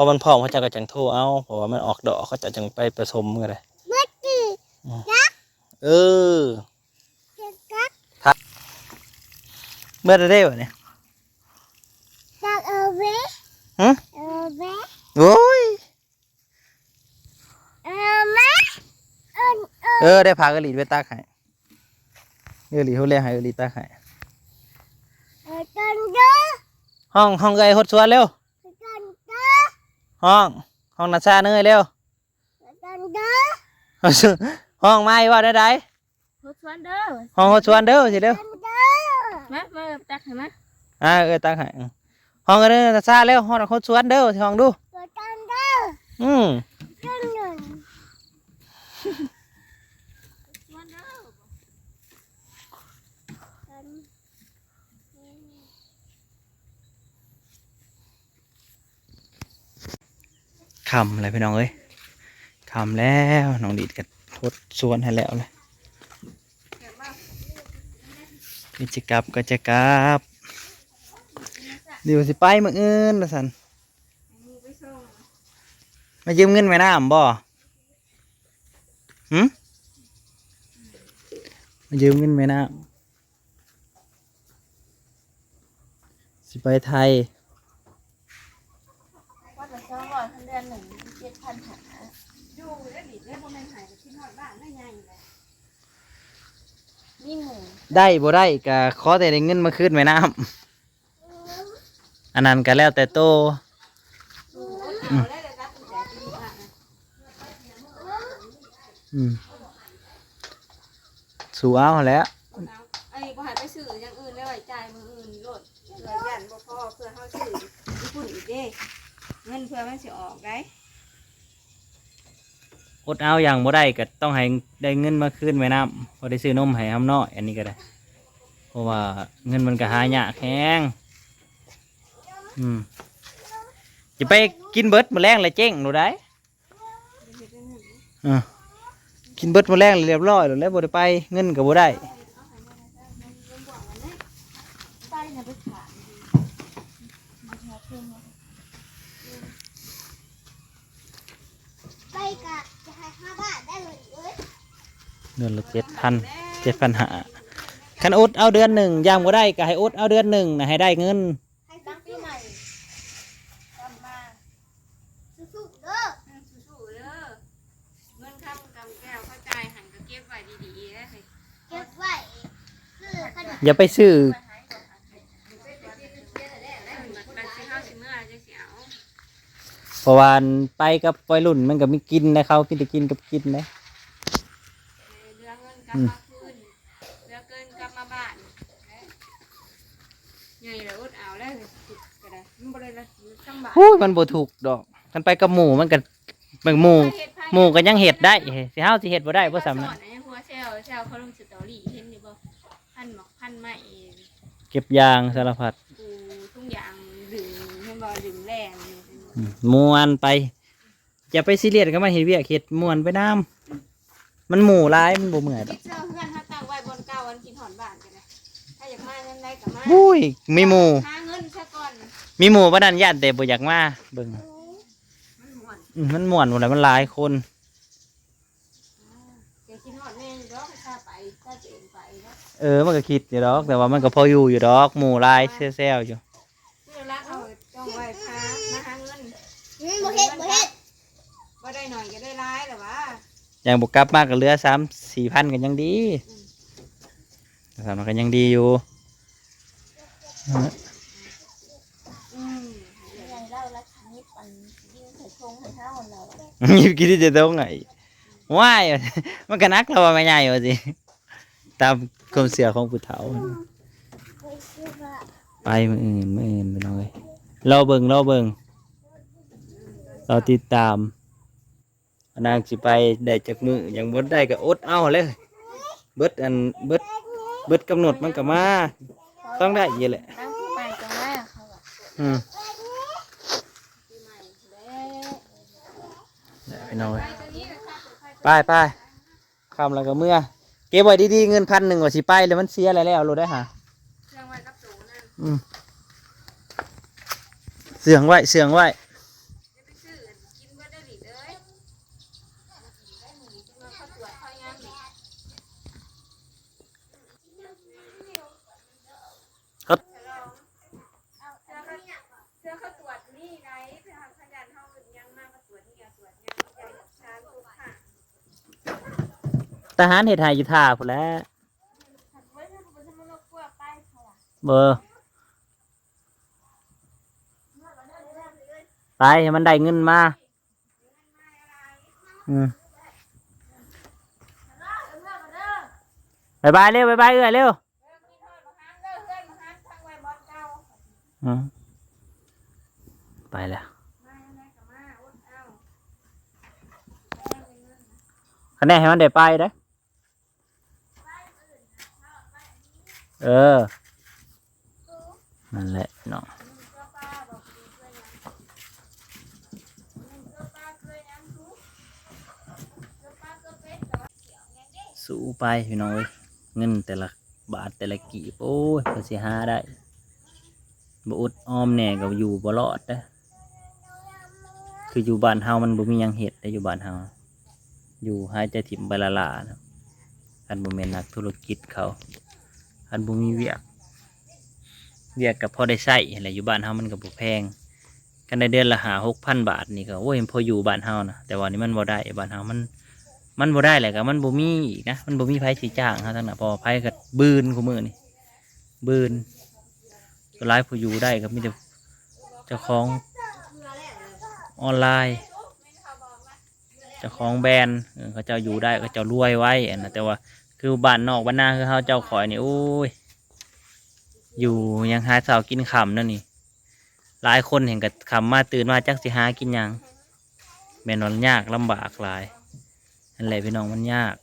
ພໍມັນພ້ອມເຂົາເຈົ້າກໍຈັ່ງໂທເອົາ ເພາະວ່າມັນອອກດອກ ເຂົາເຈົ້າຈັ່ງໄປປະສົມກໍໄດ້. ອືມ ເອີ ເບິດແລ້ວເດ້ບາດນີ້. ຕັກເອົາເວ ຫຶ? ເອົາເວ ໂອ້ຍ ເອົາມາ ເອີ້ນ ເອີ ໄດ້ພາເອື້ອຍຫຼີໄປຕັກໃຫ້. ເອື້ອຍຫຼີ ເອົາແລ້ວໃຫ້ເອື້ອຍຫຼີຕັກໃຫ້. ເອີ້ນເດີ ຮ້ອງ ຮ້ອງເອື້ອຍຫົດສວນເລັວ. ເອີ້ນເດີ ຮ້ອງ ຮ້ອງນາຊາເນີຍເລັວ. ເອີ້ນເດີ ຮ້ອງມາອີກ ເວົ້າແນວໃດ? ຫົດສວນເດີ ຮ້ອງຫົດສວນເດີ ຊິເລັວ. ເອີ້ນເດີ ມາ ມາ ຕັກໃຫ້ມາ. ອ່າ ເອີ ຕັກໃຫ້. ອືມ ຮ້ອງເດີ ນາຊາເລັວ ຮ້ອງຫົດສວນເດີ ຊິຮ້ອງດູ. ເອີ້ນເດີ ອືມ ເອີ້ນເດີ ຄ່ຳແລ້ວພີ່ນ້ອງເອີຍ ຄ່ຳແລ້ວ. ນ້ອງດີດກໍຫົດສວນໃຫ້ແລ້ວແຫຼະ. ຄືຈະກັບກໍຈະກັບ ດຽວຊິໄປມື້ອື່ນວ່າຊັ້ນ. ມາຢືມເງິນແມ່ນ້ຳບໍ່? ຫຶ? ມາຢືມເງິນແມ່ນ້ຳ ຊິໄປໄທ. ວັນລະສອງຮ້ອຍ ຄັນເດືອນໜຶ່ງເຈັດພັນຫ້າ. ຢູ່ໄດ້ດີເດ້ ບໍ່ແມ່ນໃຫ້ ຄິດຮອດບ້ານໄດ້ໃຫຍ່ແຫຼະ. ມີໝູ່ ໄດ້ບໍ່ໄດ້ກະຂໍແຕ່ໄດ້ເງິນມາຄືນແມ່ນ້ຳ. ອັນນັ້ນກໍແລ້ວແຕ່ໂຕ. ອືມ ອືມ ສູ້ເອົາຫັ້ນແຫຼະ. ອັນນີ້ບໍ່ໃຫ້ໄປຊື້ຢ່າງອື່ນເລີຍ ຈ່າຍມື້ອື່ນໂລດ ເພື່ອຢ້ານບໍ່ພໍ ເພື່ອເຮົາຊື້ຢູ່ພຸ້ນອີກເດ້ ເງິນເພື່ອມັນຊິອອກໄດ໋. ອົດເອົາຢ່າງບໍ່ໄດ້ ກໍຕ້ອງໃຫ້ໄດ້ເງິນມາຄືນແມ່ນ້ຳ ພໍໄດ້ຊື້ນົມໃຫ້ຫຳນ້ອຍ ອັນນີ້ກໍໄດ້ ເພາະວ່າເງິນມັນກໍຫາຍາກແຮງ. ອືມ ຈະໄປກິນເບິດມື້ແລງແລ້ວເຈັງໂລດໃດ໋. ເອີ ກິນເບິດມື້ແລງແລ້ວລຽບຮ້ອຍໂລດແລ້ວ ບໍ່ໄດ້ໄປ ເງິນກໍບໍ່ໄດ້. ໄປກະຈະໃຫ້ຫ້າບາດໄດ້ເລີຍເອີຍ. ເດືອນລະເຈັດພັນ ເຈັດພັນຫ້າ. ຄັນອົດເອົາເດືອນໜຶ່ງ ຢ່າງບໍ່ໄດ້ກໍໃຫ້ອົດເອົາເດືອນໜຶ່ງນະ ໃຫ້ໄດ້ເງິນ. ໃຫ້ຕັ້ງປີໃໝ່ກັບມາ ສູ້ໆເດີ ອືມ ສູ້ໆເດີ. ເງິນຄຳກຳແກ້ວເຂົາຈ່າຍຫັ້ນກໍເກັບໄວ້ດີໆເດີ ເກັບໄວ້ຊື້ຂະໜົມ ຢ່າໄປຊື້. ບັດ ບັດຊິເຮົາຊິເມືອຈັ່ງຊິເອົາ ເພາະວ່າໄປກັບໄວລຸ້ນມັນກໍມີກິນນະ ເຂົາມີແຕ່ກິນກັບກິນນະ. ເຫຼືອເງິນກັບມາຄືນ ເຫຼືອເກີນກັບມາບ້ານ. ໃຫຍ່ແລ້ວອົດເອົາແລ້ວ ກໍໄດ້ ມັນບໍ່ໄດ້ລະ ລຳບາກ. ໂອ້ຍ ມັນບໍ່ທຸກດອກ ຄັນໄປກັບໝູ່ມັນກໍ ໝູ່ ໝູ່ກໍຍັງເຮັດໄດ້ ຊິເຮົາຊິເຮັດບໍ່ໄດ້ບໍ່ສ່ຳນັ້ນ. ຫົວແຊວ ແຊວເຂົາລົງສະຕໍຣີ ເຫັນຢູ່ບໍ່? ພັນໝາກພັນໄມ້ ເກັບຢ່າງສາລະພັດ ປູຖົງຢາງ ດຶງ ເຫັນບໍ່? ດຶງແລ່ນ ອືມ ມ່ວນໄປ. ຢ່າໄປຊີຣຽສກັບມັນ ເຮັດວຽກເຮັດມ່ວນໄປນຳ. ມັນໝູ່ຫຼາຍ ມັນບໍ່ເມື່ອຍດອກ. ເຮັດເຊິ່ງເຮືອນເຮົາຕັ້ງໄວ້ບ່ອນເກົ່າ ອັນກິນຮອດບ້ານກໍໄດ້. ໃຜຢາກມາຍາມໃດກໍມາ. ໂອ້ຍ ມີໝູ່ ຫາເງິນຊະກ່ອນ. ມີໝູ່ປານນັ້ນ ຢ້ານແຕ່ບໍ່ຢາກມາເບິ່ງ. ມັນມ່ວນ ອືມ ມັນມ່ວນພຸ້ນແຫຼະ ມັນຫຼາຍຄົນ. ແກຄິດຮອດແມ່ຢູ່ດອກ ພາໄປ ພາຕົວເອງໄປເນາະ. ເອີ ມັນກໍຄິດຢູ່ດອກ ແຕ່ວ່າມັນກໍພໍຢູ່ຢູ່ດອກ ໝູ່ຫຼາຍແຊວໆຢູ່. ຄືຫຼັກເຮົາຕ້ອງໄວ້ພາມາຫາເງິນ. ອືມ ບໍ່ເຮັດ ບໍ່ເຮັດ ບໍ່ໄດ້ໜ້ອຍກໍໄດ້ຫຼາຍແລ້ວຫວາ. ຍັງບໍ່ກັບມາກໍເຫຼືອສາມສີ່ພັນກໍຍັງດີ. ອືມ ສາມພັນກໍຍັງດີຢູ່. ອືມ ໃຫຍ່ລາວລະ ຍິບອັນ ຍິງໃສ່ຖົງໃຫ້ເຮົາລາວ ຍິບກິນໃສ່ຖົງໃຫ້. ວ້າຍ ມັນກໍໜັກແລ້ວວ່າແມ່ໃຫຍ່ວ່າຊິ ຕາມຄວາມເຊື່ອຂອງຜູ້ເຖົ້າ. ໄປມື້ອື່ນ ມື້ອື່ນພີ່ນ້ອງເອີຍ ລໍເບິ່ງ ລໍເບິ່ງ ລໍຕິດຕາມ. ນາງຊິໄປໄດ້ຈັກມື້ ຍັງບໍ່ໄດ້ກໍອົດເອົາແຫຼະ. ເບິດອັນ ເບິດ ເບິດກຳນົດມັນກໍມາ ຕ້ອງໄດ້ຢູ່ແຫຼະ. ຕັ້ງປີໃໝ່ຈັ່ງມາເຂົາວ່າ. ອືມ ພີ່ນ້ອງເອີຍ ໄປ ໄປ ຄ່ຳແລ້ວກໍເມືອ. ເກັບໄວ້ດີໆ ເງິນພັນໜຶ່ງວ່າຊິໄປແລ້ວ ມັນເສຍແລ້ວໆໂລດໄດ໋ຫາ. ເຊື່ອງໄວ້ກັບໂຕນັ້ນ. ອືມ ເຊື່ອງໄວ້ ເຊື່ອງໄວ້. ຢ່າໄປ ທະຫານເຮັດໄຮ່ຢູ່ທ່າພຸ້ນແຫຼະ. ເອີ ໄປໃຫ້ມັນໄດ້ເງິນມາ. ອືມ ບາຍບາຍເລັວ ບາຍບາຍເອື້ອຍເລັວ. ອືມ ໄປແລ້ວ. ຄັນແນ່ໃຫ້ມັນໄດ້ໄປເດ້. ເອີ ນັ້ນແຫຼະເນາະ. ສູ້ໄປພີ່ນ້ອງເອີຍ, ເງິນແຕ່ລະບາດແຕ່ລະກີບ ໂອ້ຍ ກວ່າຊິຫາໄດ້ ບໍ່ອົດອອມແດ່ກໍຢູ່ບໍ່ລອດເດ້. ຄືຢູ່ບ້ານເຮົາມັນບໍ່ມີຫຍັງເຮັດເດ້ ຢູ່ບ້ານເຮົາ ຢູ່ຫາຍໃຈຖິ້ມໄປລ້າໆນະ. ຄັນບໍ່ແມ່ນນັກທຸລະກິດເຂົາ ຄັນບໍ່ມີວຽກ ວຽກກໍພໍໄດ້ໃຊ້ຫັ້ນແຫຼະ. ຢູ່ບ້ານເຮົາມັນກໍບໍ່ແພງ ຄັນໄດ້ເດືອນລະຫ້າຫົກພັນບາດນີ້ກໍ ໂອ້ຍ ພໍຢູ່ບ້ານເຮົານະ. ແຕ່ວ່ານີ້ມັນບໍ່ໄດ້ ບ້ານເຮົາມັນ ມັນບໍ່ໄດ້ ແລ້ວກໍມັນບໍ່ມີອີກນະ ມັນບໍ່ມີໃຜຊິຈ້າງເຮົາທັງນັ້ນ ເພາະວ່າໃຜກໍບືນ ຄູ່ມື້ນີ້ບືນ. ສ່ວນຫຼາຍຜູ້ຢູ່ໄດ້ກໍມີແຕ່ເຈົ້າຂອງອອນລາຍ ເຈົ້າຂອງແບຣນ ເອີ ເຂົາເຈົ້າຢູ່ໄດ້ ເຂົາເຈົ້າລວຍໄວຫັ້ນນະ. ແຕ່ວ່າຄືບ້ານນອກບ້ານນາຄືເຮົາເຈົ້າຂ້ອຍນີ້ ໂອ້ຍ ຢູ່ຍັງຫາເຊົ້າກິນຄ່ຳນັ້ນນີ້. ຫຼາຍຄົນເຫັນກໍຄ່ຳມາຕື່ນມາຈັກຊິຫາກິນຫຍັງ ແມ່ນວ່າຍາກລຳບາກຫຼາຍ. ນັ້ນແຫຼະພີ່ນ້ອງ ມັນຍາກ.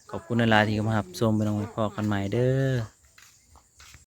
ຂອບຄຸນຫຼາຍໆທີ່ເຂົ້າມາຮັບຊົມ ພີ່ນ້ອງ ໄວ້ພໍ້ກັນໃໝ່ເດີ.